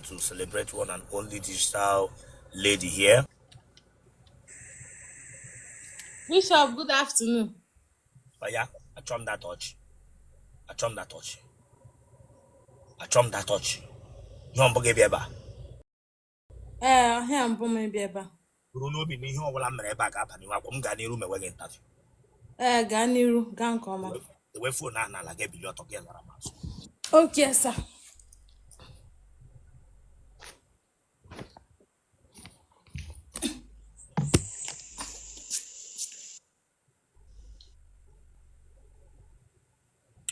To celebrate one and only digital lady here. Bishop, good afternoon. Oya, achọ m that touch. Achọ m that touch. Achọ m that touch. Ihe mbụ gị bịa ebe a. Ee, ihe mbụ m ịbịa ebe a. Buru n'obi na ihe ọbụla m mere ebe a ga-aba n'ihu akwụkwọ m gaa n'iru mewe gị interview. Ee, gaa n'iru, gaa nke ọma. Dewe phone ahụ n'ala gị ebili ọtọ gị lara m azụ. Okay, sir.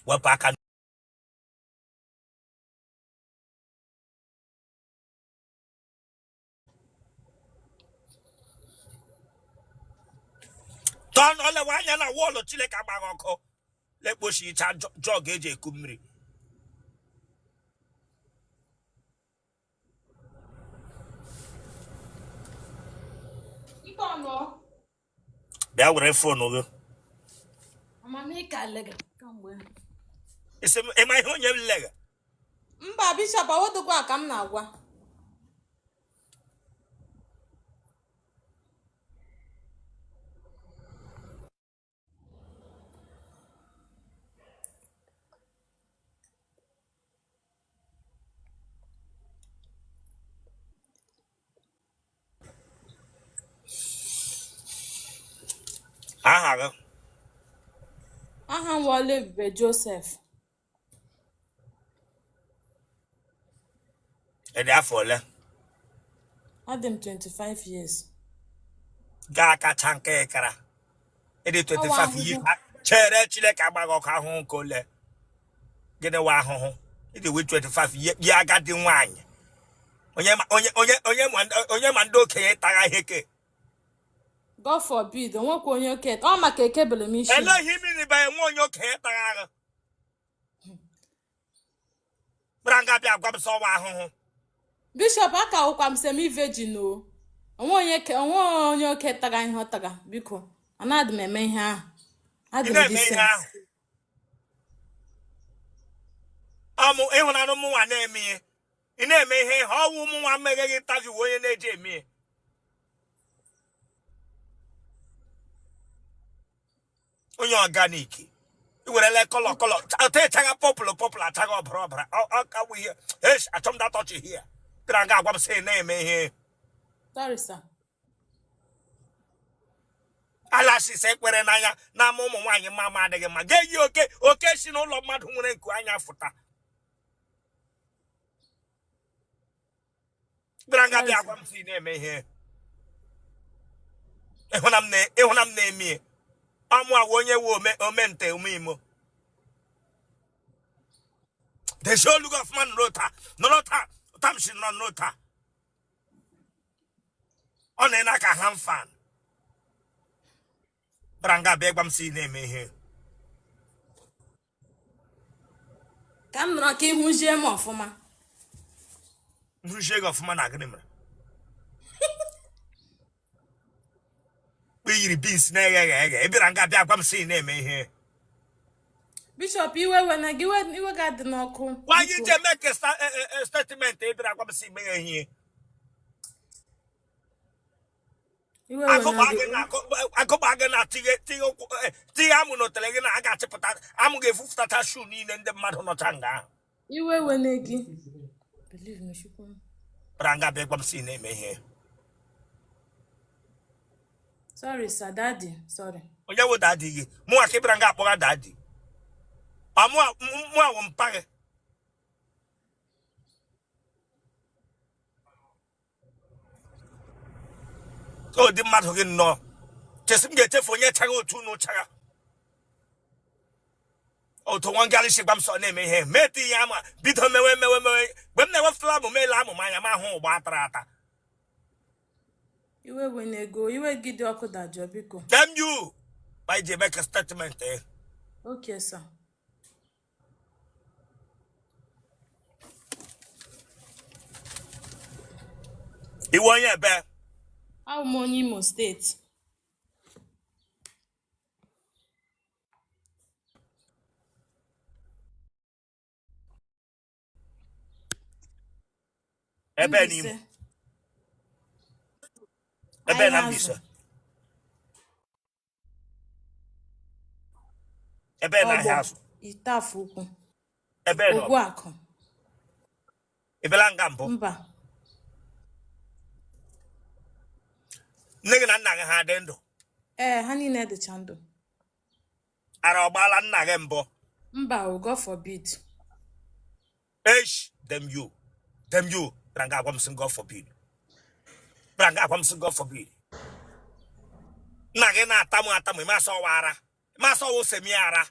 Wepụ aka tọn olewe anya na wall Chineke agbaghị ọkụ lekpochicha jug eji eku mmiri. Bịa were phone gị. Ị ma ihe onye m lega? Mba, Bishop, ọwụdụkwa ka m na-agwa. Aha gị? Aha m wụ Oluebube Joseph. Ị dị afọ ole? Adị m 25 years. Gaa kacha nke ịkara ị dị Ọwa 25 ahụhụ. Years chere Chineke agbaghị ọkụ ahụhụ nke ole gịnị wa ahụhụ ị dị 25 ya agadi nwaanyị onye ma onye onye onye ma onye ma ndị okenye tagha ihe ke. God forbid, onwekwa onye okenye. Ọ maka ekebele m isi. Ele ihe mmiri banye nwa onye okenye tagha ahụ bịara nga bịa gwa m sọ ọwa ahụhụ. Bishop, aka wụkwa m semi virgin o. Onwe onye onwe onye oke taga ihe ọ taga, biko. Anadị m eme ihe ahụ. Ị Adị m na-eme ihe decent. ahụ ọmụ ịhụnanụ mụnwa na-eme ihe ị na-eme ihe ha ọwụ mụnwa megheghị interview onye na-eji eme ihe. Onye organic i werele colour colour ata ịchagha purple purple achagha ọbara ọbara ọkawụ ihe esh achọ m that touch here bịara nga agwa m sị ị na-eme ihe. Sorry, sir. Eyelashes ekwere n'anya na ama ụmụ nwaanyị mma ma adịghị mma ga-eyi oke oke si n'ụlọ mmadụ nwere nku anya fụta bịara nga bịa gwa m sị na-eme ihe ịhụna m na-eme ihe ọmụ awa onye wu omente ome imo dezie olu gị ọfụma nụrụ taa nụrụ taa ụta m si nọ nụrụ taa ọ na-ene aka hand fan bịara nga bịa gwa m sị na-eme ihe. Ka m nọrọ ka ị hụzie m ọfụma. M hụzie gị ọfụma na gịnị mere i yiri beans na-eghe eghe eghe ị bịara nga bịa gwa m sị na-eme ihe. Bishop, iwe wena gị, iwe ga-adị n'ọkụ. Why you ji eme ka statement ị bịara gwa m sị meghe ihe. Agụba gị na tinye amụ n'otele gị na a ga-achịpụta amụ ga-efufụtacha shoe niile ndị mmadụ nọcha nga ahụ. Iwe wene gị. Believe me, Chukwu. Bịara nga bịa gwa m sị na-eme ihe. Sorry, sir, daddy, sorry. Onye wụ daddy gị? Mụnwa ka ị bịara nga akpọga daddy? Mụ awụ mpa gị? Ụdị mmadụ gị nnọọ chesi m ga-echefu onye chaga otu unu chaga otu nwa ngalị si gwa m sọ na-eme ihe metụ ihe ama bido mewe mewe mewe mgbe m na-ewepụtara amụ m ele amụ m anya m ahụ ụgba atara ata. Iwe wena ego iwe gị dị ọkụ dajụọ biko. Damn you! Why you make a statement, eh? Okay, sir. Ị wụ onye ebe? Awụ m onye Imo State. Ebe n'Imo? Mbaise. Ebe na Ahịa azụ. Mbaise? Ebe na Ọgbọ. Ahịa Azụ? Ite Afọ Ukwu. Ebe na Ọgbọ? Ogbuakụ. Ị bịala nga mbụ? Mba. Nne gị na nna gị ha dị ndụ? Ee, ha niile dịcha ndụ. Ara ọ gbaala nna gị mbụ? Mba o, God forbid. Eish, damn you, damn you. Bịara nga agwa m sị God forbid. Bịara nga agwa m sị God forbid. Nna gị na-atamu atamu, ị masị ọwa ara, ị masị ọwa semi ara.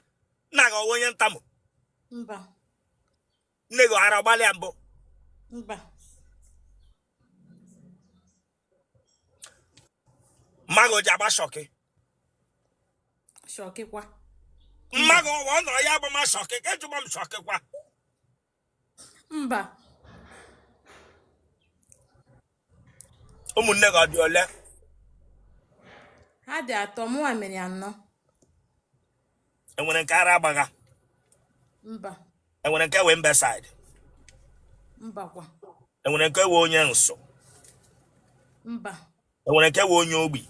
Nna gị ọwa onye ntamu? Mba. Nne gị ara ọ gbalịa mbụ? Mba. Mma gị o ji agba shọkị? Shọkịkwa? Mma gị ọwa ọ nọrọ ya agbama shọkị ka ejụgba m shọkị kwa? Mba. Ụmụnne gị ọ dị ole? Ha dị atọ, mụnwa mere anọ. Enwere nke ara agbagha? Mba. Enwere nke wee imbecile? Mbakwa. Enwere nke wee onye nsụ? Mba. Enwere nke wee onye ogbi?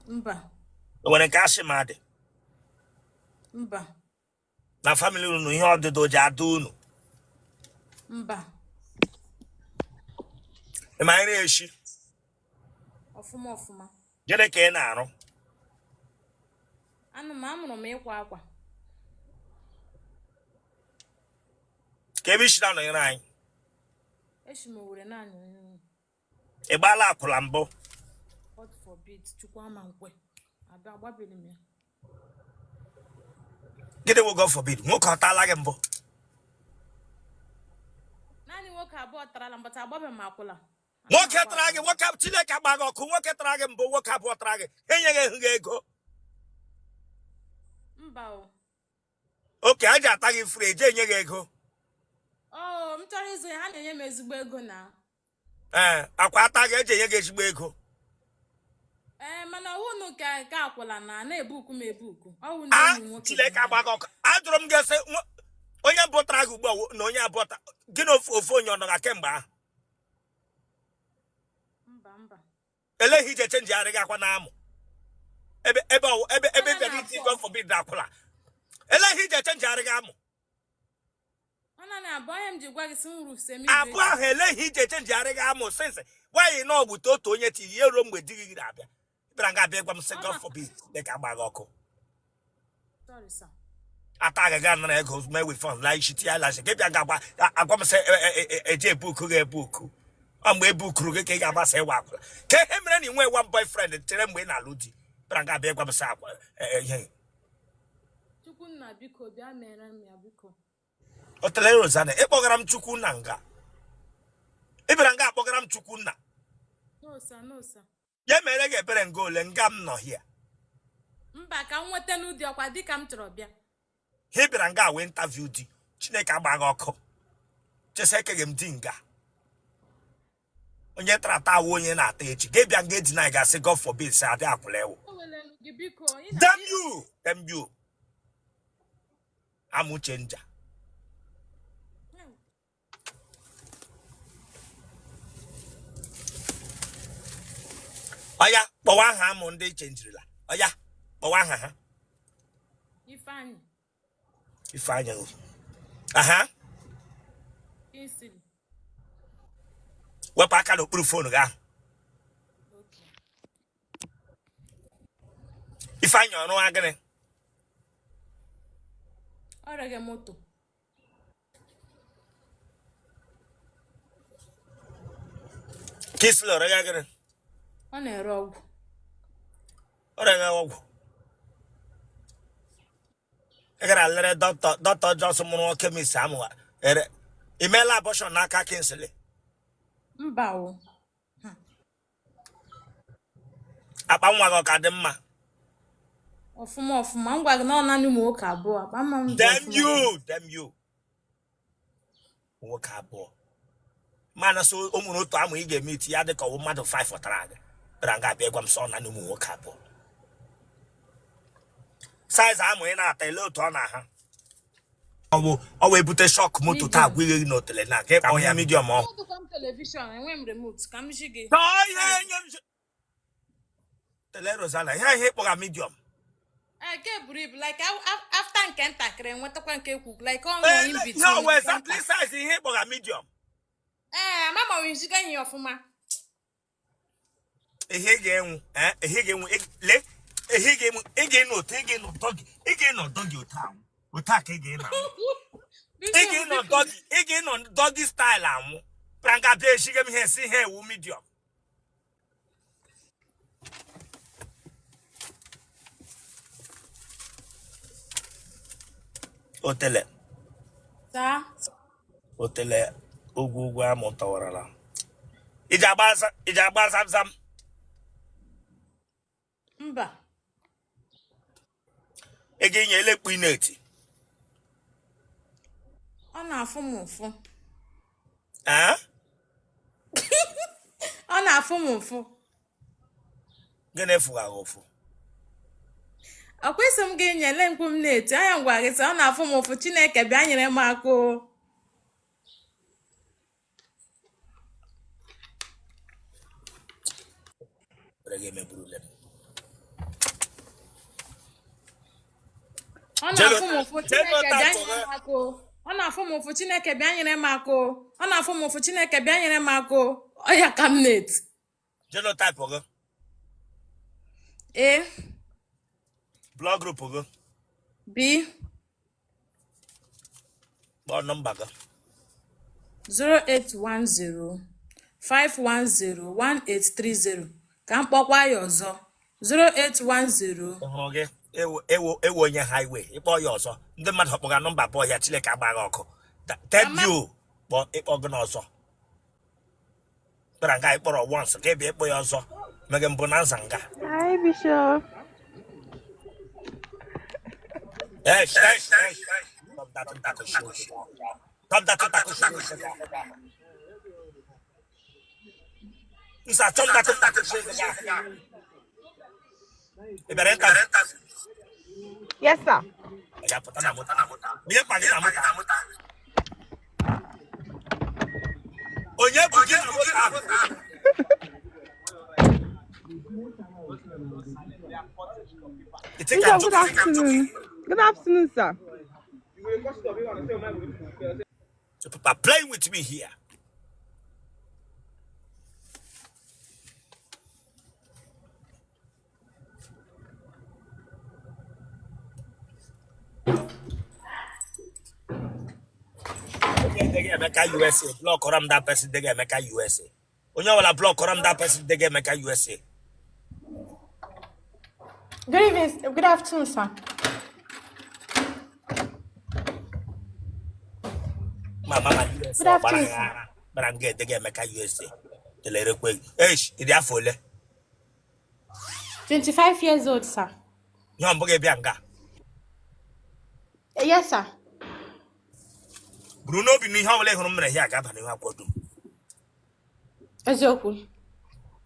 Mba. Enwere nke asthma dị? Mba. Na family unu, ihe ọdịdọ ji ada unu? Mba. Ị ma nri eshi? Ọfụma ọfụma. Gịnị ka ị na-arụ? Anụ m amụrụ m ịkwa akwa. Ka ebe i si na-anọnyere anyị? Esi m Owerri na-anọnyere unu. Ị gbaala akwụla mbụ? God forbid, Chukwu ama nkwe. Abịa agbabiri m ya. Gịnị wụ God forbid? Nwoke ọ taala gị mbụ? Naanị nwoke abụọ tarala m, but agbabeghị m akwụla. Nwoke tara gị, nwoke, Chineke agba gị ọkụ. Nwoke tara gị mbụ, nwoke abụọ tara gị, enyeghị ehu gị ego? Mba o. Okay, a ji ata gị free, eji enye gị ego? O, m chọrọ ịzụ ya, ha na-enye m ezigbo ego na. Ee, akwa ata gị, eji enye gị ezigbo ego? Ee, mana ọwụ nụ ka nke akwụla na na-ebuku m ebuku, ọwụ ndị a enyi nwoke. Chineke agba gị ọkụ. Ajụrụ m gị sị onye mbụ tara gị ugbu a na onye abụọ gị na ofu ofu onye ọ nọga kemgbe ahụ? Mba, mba. Eleghị ije chenjigharị gị akwa na amụ ebe ebe ebe ebe bịara iti God forbid na akwụla, eleghị ije chenjigharị gị amụ? Abụọ ahụ, eleghị ije chenjigharị gị amụ since nwaanyị na ọgbute otu onye tiri ya ruo mgbe di gị na-abịa bịara nga abịa gwa m sị God forbid. Chineke agba gị ọkụ. Ata gị gaa nara ego mee weavon la isi tinye eyelash gị bịa ga agwa m sị eji ebuku gị ebuku. Ọ mgbe ebukuru gị ka ị ga-agbasa ịwa akwụla ka ihe mere na ị nwee one boyfriend chere mgbe ị na-alụ di bịara nga abịa gwa m sị akwa ihe. Chukwunna, biko bịa mere m ya, biko. Otele Rosanna, ịkpọgara m Chukwunna nga ị bịara nga akpọgara m Chukwunna. No sir, no sir. Ya mere gị ebere nga ole nga m nọ hia? Mba, ka m nweta n'ụdị ọkwa dịka m chọrọ bịa. Ha bịara nga wee interview di. Chineke agba gị ọkụ. Chesa ekeghị m di nga onye tara ata awụ onye na-ata echi ga bịa nga edina ga-asị God forbid sị adị akwụla ewu. Damn you, damn you, amụ changer. Ọya, kpọwa aha amụ ndị chenjirila. Ọya, kpọwa aha ha. Ifeanyị. Ifeanyị, aha. Kingsley. Wepụ aka n'okpuru phone gị ahụ. Ifeanyị, ọrụ gịnị? Ọ rege moto. Kingsley, ọ rege gịnị? Ọ na-ere ọgwụ. Ọ rege ọgwụ. Ị gara lere dọkịta, dọkịta Jos mụrụ chemist amụ ere. I meela abortion n'aka Kingsley? Mba o. Akpa nwa gị ọ ka dị mma? Ọfụma ọfụma. M gwa gị na ọ naanị ụmụ nwoke abụọ. Akpa mma m dị Damn ọfụma. you, damn you. Nwoke abụọ mana so o nwere otu amụ ị ga-eme iti ya dị ka ọwụ mmadụ 5 fọtara gị bịara nga abịa gwa m sọ na ụmụ nwoke abụọ. Size amụ ị na-ata, ele otu ọ na-aha? Ọ wee bute shock moto taa Medium. agwa ihe gị n'otele na ka ịkpọ ya medium ọhụụ. Enwedịkwa m television, enwe m remote ka m ji gị. Tọọ ihe nye m tele Rosanna ihe ihe ịkpọga medium. Ee, nke buru ibu like after nke ntakịrị nwetakwa nke kwu like ọ nọ in Ihe between ọwụ nke exactly nta. size ihe ịkpọga medium. Ee, ama ma njiga ihe ọfụma. Ihe ị ga-enwu ihe ị ga-enwu lee ihe ị ga-enwu ị ga-enọ otu ị ga-enọ doggy ị ga-enọ doggy otu ahụ otu a ka ị ga-enọ ị Bishop, ga-enọ biko. doggy ị ga-enọ doggy style anwụ pranga bịa esiga m ihe si ihe ewu medium. Otele. Taa. Otele ugwu ugwu amụ tọwarala iji agba zamzam. Mba. Ị ga-enye elekpu ị na-eti. Ọ na-afụ m ụfụ. Ee? Ọ na-afụ m ụfụ. Gịnị fụga gị ụfụ? Ọ kwesị m gị nyele mkpu m na-eti anya ngwa gị sị ọ na-afụ m ụfụ. Chineke bịa nyere m aka o. Were gị emeburule m. Ọ na-afụ m ụfụ. Chineke bịa Genotype nyere m aka o. Ọ na-afụ m ụfụ. Chineke bịa nyere m aka o. Ọ na-afụ m ụfụ. Chineke bịa nyere m aka o. Ọ ya ka m na-eti. Genotype gị? A. Blood group gị? B. Kpọọ nọmba gị. 0810 510 1830. Ka m kpọkwa ya ọzọ, 0810. Hụrụ gị ewu ewu ewu onye highway ịkpọ ya ọzọ ndị mmadụ kpọga nọmba abụọ ya Chineke agbaghị ọkụ. Thank Ama. you. Kpọọ ịkpọ gị n'ọzọ kpara nga ịkpọrọ once ka ị bịa ịkpọ ya ọzọ mege mbụ na nza nga. Hi, Bishop. Hey, hey, hey. Stop that ntakushi. Stop that ntakushi. Nsa stop that ntakushi. Ị bịara interview? Yes, sir. Ya pụta na moto. Onye kpa gị na moto? Onye bụ gị na moto ahụ? You think I'm Bishop, good joking? afternoon. Good afternoon, sir. You people are playing with me here. Onye dịghị Emeka USA, blockọrọ m that person dịghị Emeka USA. Onye ọbụla blockọrọ m that person dịghị Emeka USA. Good evening, good afternoon, sir. Ma mama USA Good ọ gbara afternoon, gị sir. ara gbara nga edegị Emeka USA. Telerekwe gị. Eish, ị dị afọ ole? 25 years old, sir. Ihe ọ mbụ gị bịa nga. Yes, sir. Buru n'obi na ihe ọbụla ị hụrụ m mere ihe a ga-aba n'ihu akwụkwọ dum. Eziokwu.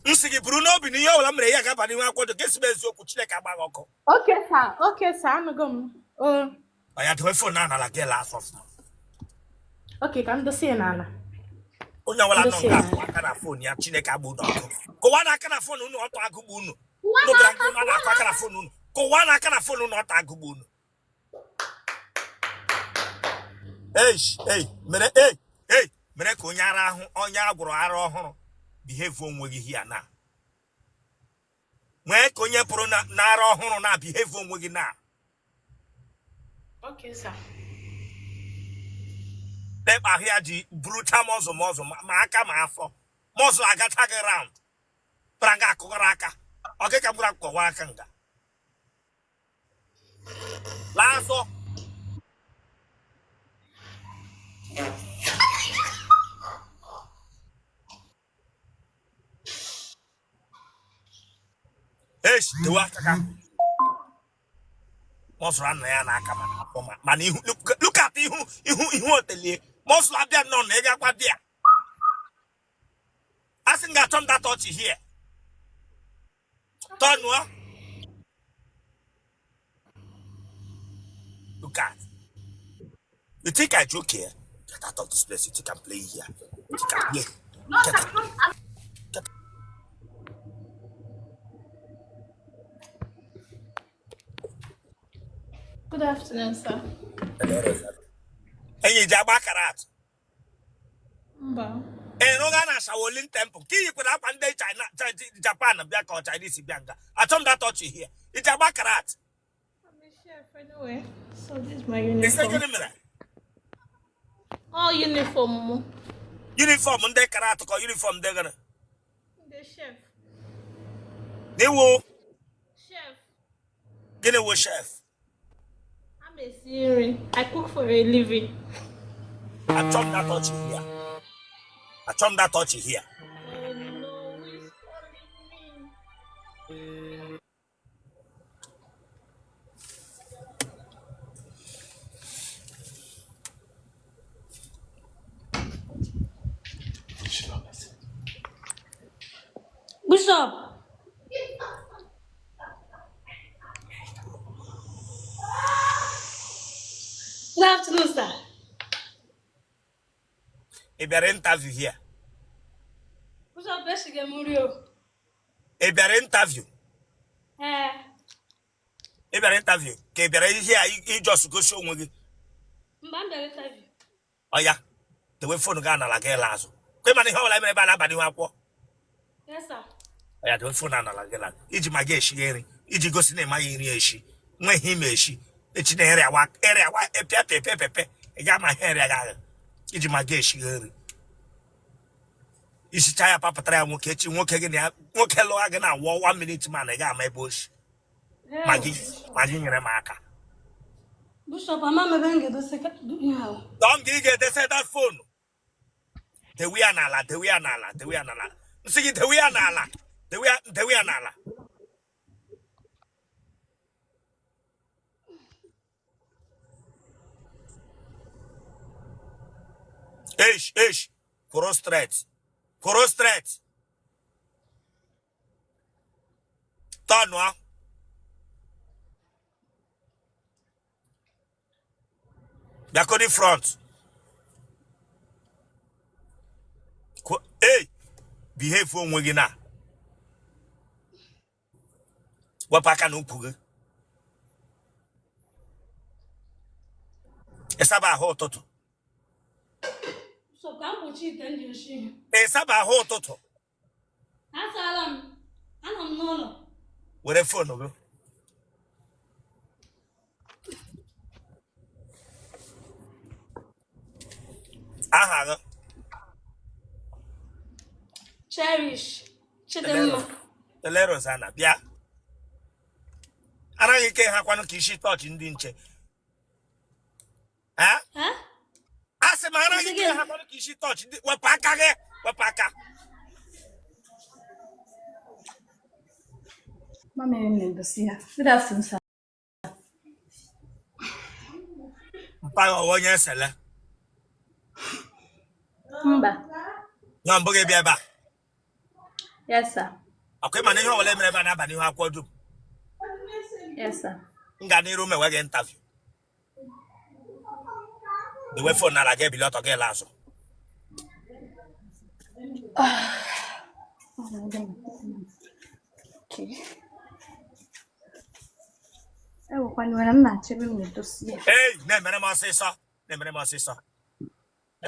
M sị gị buru n'obi na ihe ọbụla m mere ihe a ga-aba n'ihu akwụkwọ dum. Ka esi m eziokwu Chineke agba gị ọkụ. Okay, sir. Okay, sir. Anụgo m. Oh, Ọ ya dowe phone ahụ n'ala gị laa asọ ọfụma. okay, ka m dosie ya n'ala. Onye ọbụla nọ Ndosie nga n'ala. akụ aka na phone ya Chineke agba unu ọkụ. Kụwa n'aka na phone unu ọtọ agụgbu unu. Kụwa Unu bịara n'aka, nga unu na-akụ aka na phone unu. Kụwa n'aka na phone unu ọtọ agụgbu unu. Eish, ei, mere ei, ei, mere ka onye ara ahụ onye a gwọrọ ara ọhụrụ behave onwe gị here na. Nwee ka onye pụrụ na n'ara ọhụrụ na behave onwe gị na. Okay, sir. Lekpa ahụ ya ji burucha muscle muscle ma aka ma afọ. Muscle agacha gị round. Kpara nga akụghara aka. Ọ gị ka mkpụrụ akụkọwa aka nga. Laa azụ. Eish, dewe aka ka muscle anọ ya n'aka mana afọ mana ihu look at ihu ihu ihu otelie muscle abịa nọ na ị gakwa di ya a sị m ga-achọ m that ọchị here tọnụọ. Look at. You think I joke here? Get out of this place. You think I'm playing here? You think I'm here? No, Get sir. out. No, I'm Get Good afternoon, sir. out. Enyi ji agba karat. Mba. Ịrụga na Shaolin Temple. Ka iyi kwere akwa ndị China, Japan bịa ka ọ Chinese bịa nga. Achọ m that touch here. Iji agba karat. I'm a chef anyway. So this is my Ise uniform. gịnị mere? All uniform. Mo. Uniform ndị karat ka uniform ndị gịnị? The chef. N'iwu Chef. gịnị wụ chef? I'm a Siri. I cook for a living. Achọ m that touch here. Achọ m that touch here. Oh no, who is calling me? Bishop. Good afternoon, sir. Ị bịara interview here? Bishop, eshiga m nri o. Ị bịara interview? Ee. Ị bịara interview ka ị bịara ihe a i just gosi onwe gị? Mgbe m bịara interview. Ọya, dewe phone gị anala gị la azụ. Kwe mana ihe ọbụla mere ebe a na-aba n'ihu akwụkwọ. Yes, sir. Ọya, dewe phone anala gị la iji ma gị eshi nri iji gosi na ịmaghị nri eshi nwe ihe ime eshi echi na ịrịawa ịrịawa epịa pepe pepe ị ga-ama ihe ịrịa gị ahụ iji ma gị eshi nri isicha ya papụtara ya nwoke echi nwoke gị na ya nwoke lụwa gị na wụọ one minute man ị ga-ama ebe oshi ma gị ma gị nyere m aka. Bishop, ama m ebe m ga-edosa ihe ahụ. Dọm gị ị ga-edesa that phone. Dewe ya n'ala, dewe ya n'ala, dewe ya n'ala. M sị gị dewe ya n'ala. Dewe ya, dewe ya n'ala. Eish, eish. Kwụrụ straight. Kwụrụ straight. Tọnụọ. Bịakodi front. Ei, behave onwe gị na. Wepụ aka n'ukwu gị. Ịsaba ahụ ụtụtụ. Bishop, ka m kpuchie ite m ji esi ihe. Ịsaba ahụ ụtụtụ. Asaala m. Anọ m n'ụlọ. Were phone gị. Aha gị. Cherish. Chidimma. Tele Rosanna bịa. Anaghị ike ha kwanụ ka isi tọọchị ndị nche. Ha? Ha? A sị m anaghị ike ha kwanụ ka isi tọọchị ndị wepụ aka gị wepụ aka. Mama m na-edosi ya. Good afternoon, sir. Mpaghara ọwa onye esele. Mba. Nyọ mbụ gị bịa ebe a. Yes, sir. Ọkwa ịma na ihe ọbụla mere ebe a na-aba n'ihu akwụkwọ dum. Yes, sir. M ga n'iru m enwe gị interview. Dewe phone n'ala gị ebili ọtọ gị la azụ. Okay. Ewekwana iwe na m na-achọ ebe m na-edosi ya. Ei, na-emere m ọsịsọ. Na-emere m ọsịsọ.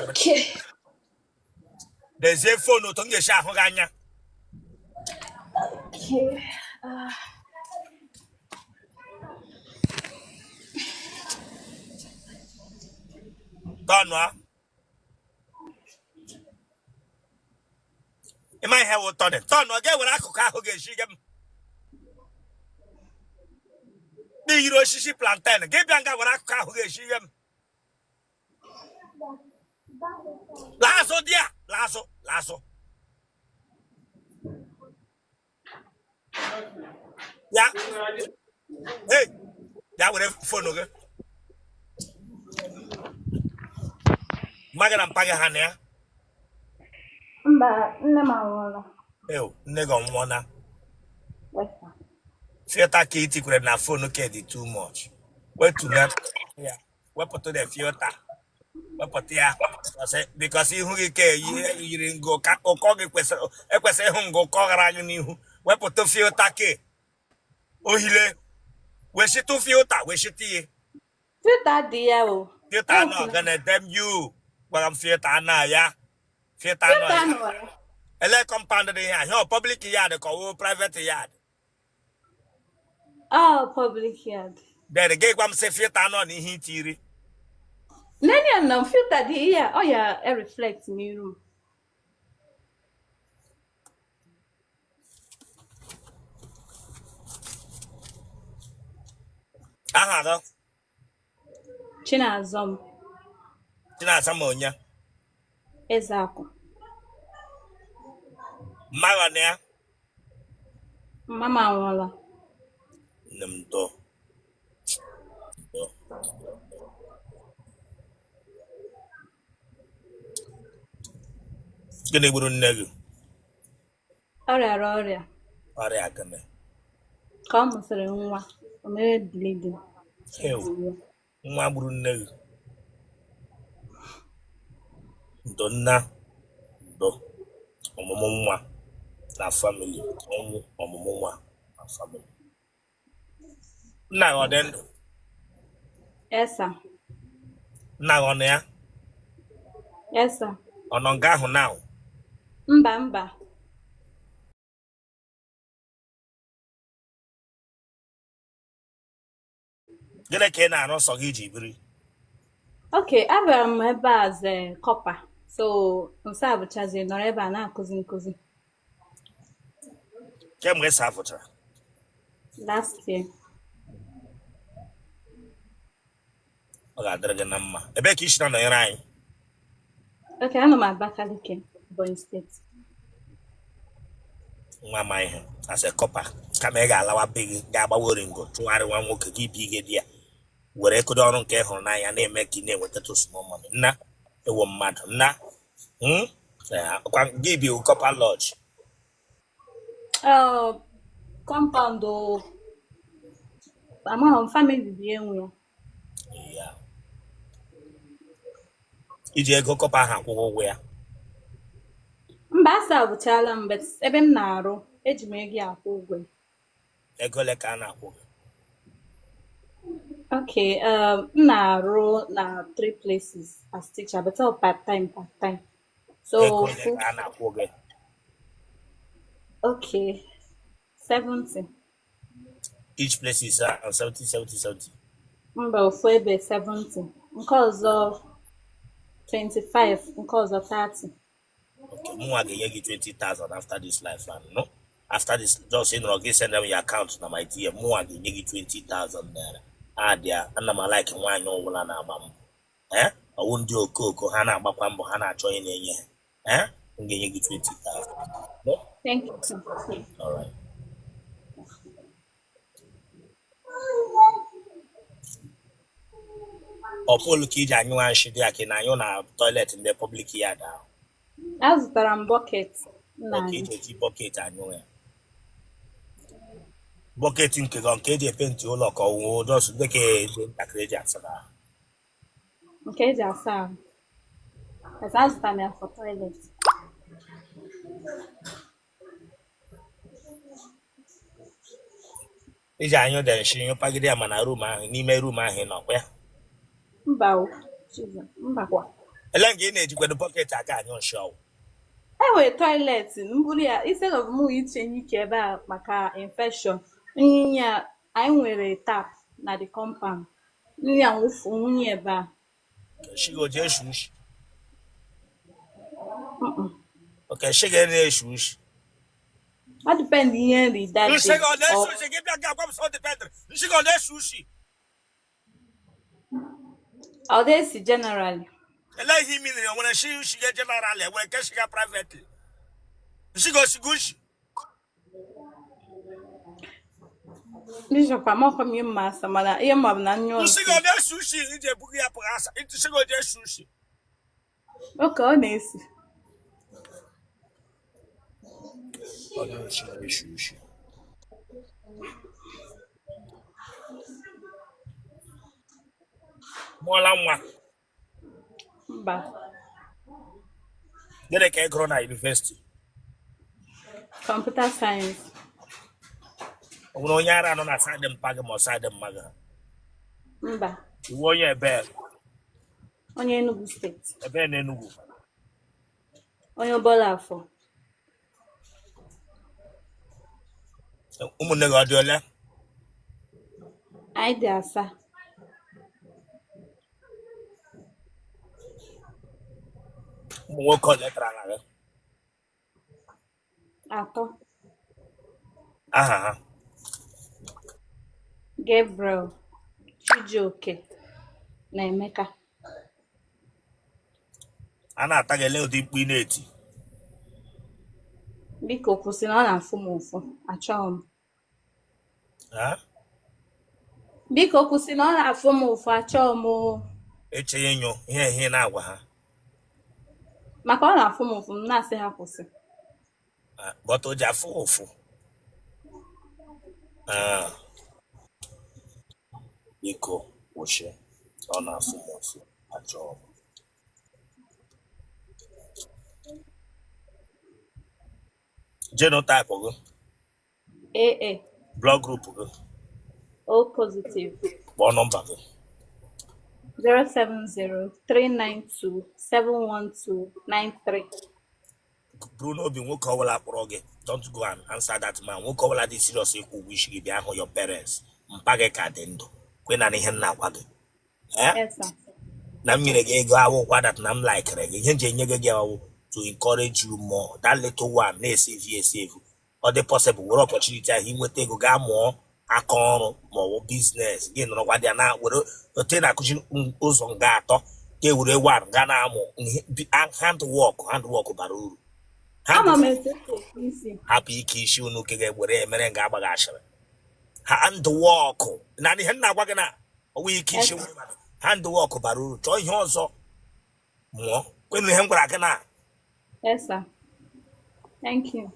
Okay. Dezie phone otu m ga-esi ahụ gị anya. Okay. Tọnụọ. Ịma ihe wụ tọnị. Tọnụọ ga-ewere akụkụ ahụ ga-esi gị m. N'iyiri osisi plantain gị bịa nga were akụkụ ahụ ga-esi gị m. Laa azụ dị a, laa azụ, laa azụ. Ya. Hey, bịa were phone gị. Mma gị na mpa gị ha na ya. Mba, nne m anwụọla. Ew, nne gị ọnwụọna. Yes, sir. Filter ka itikwere na phone ke dị too much. Wetu na ya, wepụtụ the filter. Wepụta ya because ihu gị ka eyi yiri ngo ka ụkọ gị kwesịrị ekwesịrị ịhụ ngo ụkọ ghara anyị n'ihu. Wepụta filter ke ohile weshitụ filter weshitụ ihe. Filter dị ya o. Filter nọ gana damn you gwara m filter na ya filter nọ Filter ya. nọ ya. Ele compound dị ihe ahụ public yard ka ọ wụ private yard? Oh, public yard. Then gị gwa m sị filter nọ n'ihe itiri. Nene ya na filter dị ihe a, ọ ya e reflect n'iru m. Aha gị? Chinazọm. Chinasa ma onye? Ezeakụ. Mma na ya? Mama m anwụọla. Nne m dọ dọ. Gịnị gburu nne gị? Ọ rịara ọrịa. Ọrịa gịnị? Ka ọ mụsịrị nwa, o mere bleeding. Ew, nwa gburu nne gị. Ndo nna, ndo ọmụmụ nwa na family, ọnwụ ọmụmụ nwa na family. Nna gị ọ dị ndụ? Yes, sir. Nna gị ọ nọ ya? Yes, sir. Ọ nọ nga ahụ now? Mba, mba. Gịnị ka ị na-arụ sọ gị ji biri? Okay, abịara m ebe a as a corper. So, nsa abụchazi nọrọ ebe a na-akụzi nkụzi. Kemgbe ị sa fụchara? Last year. Ọ ga-adịrị gị na mma. Ebee ka i si na-anọnyere anyị? Okay, anọ m Abakaliki, Ebonyi State. Nwa ma ihe as a corper, kama ị ga-alawa be gị ga-agbawa oringo chụgharị nwa nwoke gị bi gị di ya were ekodo ọrụ nke ị hụrụ n'anya na-eme ka ị na-enwetatụ small money. Nna ewo mmadụ nna. Hmm? Eh, kwa gị bi corper lodge? Compound o. Amaghị m, family bi enwe ya. Ya. Iji ego corper ahụ akwụghị ụgwọ ya? Mba, asa abụchala m, but ebe m na-arụ, eji m ego ya akwụ ụgwọ ya. Ego ole ka a na-akwụ gị? Okay, m na-arụ na three places as teacher, but all part-time, part-time. So, Ego ole ka a na-akwụ gị? Okay, 70. Each place is 70 70 70? Mba, ofu ebe 70. Nke ọzọ 25, nke ọzọ 30. Okay, mụnwa ga-enye gị 20,000 after this live and no after this just ị nọrọ gị send them your account na my DM. Mụnwa ga-enye gị 20,000 naira. Adịa ana m like nwaanyị ọbụla na-agba mbọ, eh ọwụ ndị okooko ha na-agbakwa mbọ ha na-achọ onye na-enye ha, eh m ga-enye gị 20,000, no? Thank you, sir. All right. Ọ polu ka iji anyụ nshi dị ya ka ị na-anyụ na toilet ndị public yard ahụ? Azụtara m bucket nna Ọ ka anyị. iji eji bucket anyụ ya? Bucket nke gị nke eji epenti ụlọ ka ọ wụ just dịka dị ntakịrị eji asa ahụ? Nke eji asa ahụ. But azụtara m ya for toilet. Iji anyụ dị nshi nyụpagide ya mana room ahụ n'ime room ahụ ị nọkwa ya? Mba o. Jesus, mba kwa. Ele nke ị na-ejikwado bucket aka anyụ nshi ọwụ? E nwere toilet m buru ya instead of mụ ichenye ike ebe a maka infection. Nyinye ya, anyị nwere tap na the compound. Nri ya nwụfu nwunye ebe a. Nshi gị o ji eshi ushi? Okay, nshi gị na-eshi ushi? Ọ depend ihe nri that Nshi day. gị ọ na-eshi ushi? Gị bịa gị agwa m sọ depend. Nshi gị ọ na-eshi ushi? Ọ na-esi generally. Ele ihe imi na nwere nshi ushi gị generally, enwere nke shi ga privately. Nshi gị oshigo ushi? Bishop, amakwa m ihe mma asa mana ihe mma bụ na nyụọ Nshi nsị. gị ọ na-eshi ushi iji ebughị ya pụghị asa? Nshi gị o ji eshi ushi? Okay, ọ na-esi. Ọ na-eshi eshi ushi. Mụọla nwa? Mba. Gịnị ka ị gụrụ na university? Computer science. O nwere onye ara nọ na side mpa gị ma ọ side mma gị? Mba. Ị wụ onye ebe? Onye Enugu State. Ebe na Enugu? Onye Obollo-Afor. Ụmụnne gị ọ dị ole? Anyị dị asaa. Ụmụ nwoke ole tara na gị? Atọ. Aha ha? Gabriel, Chijioke na Emeka. A na-ata gị, ele ụdị mkpu ị na-eti? Biko kwụsị na ọ na-afụ m ụfụ. Achọghị m. Ha? Biko kwụsị na ọ na-afụ m ụfụ. Achọghị m o. Echeghị ịnyụ ihe ihe na-agwa ha. Maka ọ na-afụ m ụfụ, m na-asị ha kwụsị. Ah, but o ji afụ ụfụ. Ah, biko kwụsị, ọ na-afụ m ụfụ, achọghị m. Genotype gị? AA. Blood group gị? O positive. Kpọọ nọmba gị. 07039271293. Buru n'obi, nwoke ọbụla kpọrọ gị, don't go and answer that man. Nwoke ọbụla dị serious ịkwụ ụgwọ isi gị bịa hụ your parents, mpa gị ka dị ndụ, kwe na ihe m na-agwa gị. Eh? Yes, sir. Na m nyere gị ego awụkwa that na m likere gị. Ihe m ji enye gị awụ to encourage you more. That little one na-esave esave, ọ dị possible, were opportunity ahụ inweta ego gaa mụọ aka ọrụ ma ọ bụ business gị, nọrọkwa dị ya na were otu ị na-akụzi ụzọ nga atọ ka e were one gaa na-amụ handwork. Handwork bara uru. Ama m etu esi eke isi. Hapụ ike isi unu ke ga-ewere emere nga agbaghị ashịrị. Handwork na ihe m na-agwa gị na ọwụ ike isi nwa mmadụ. Handwork bara uru. Chọọ ihe ọzọ mụọ. Kwenu ihe m gwara gị na Yes, sir. Thank you.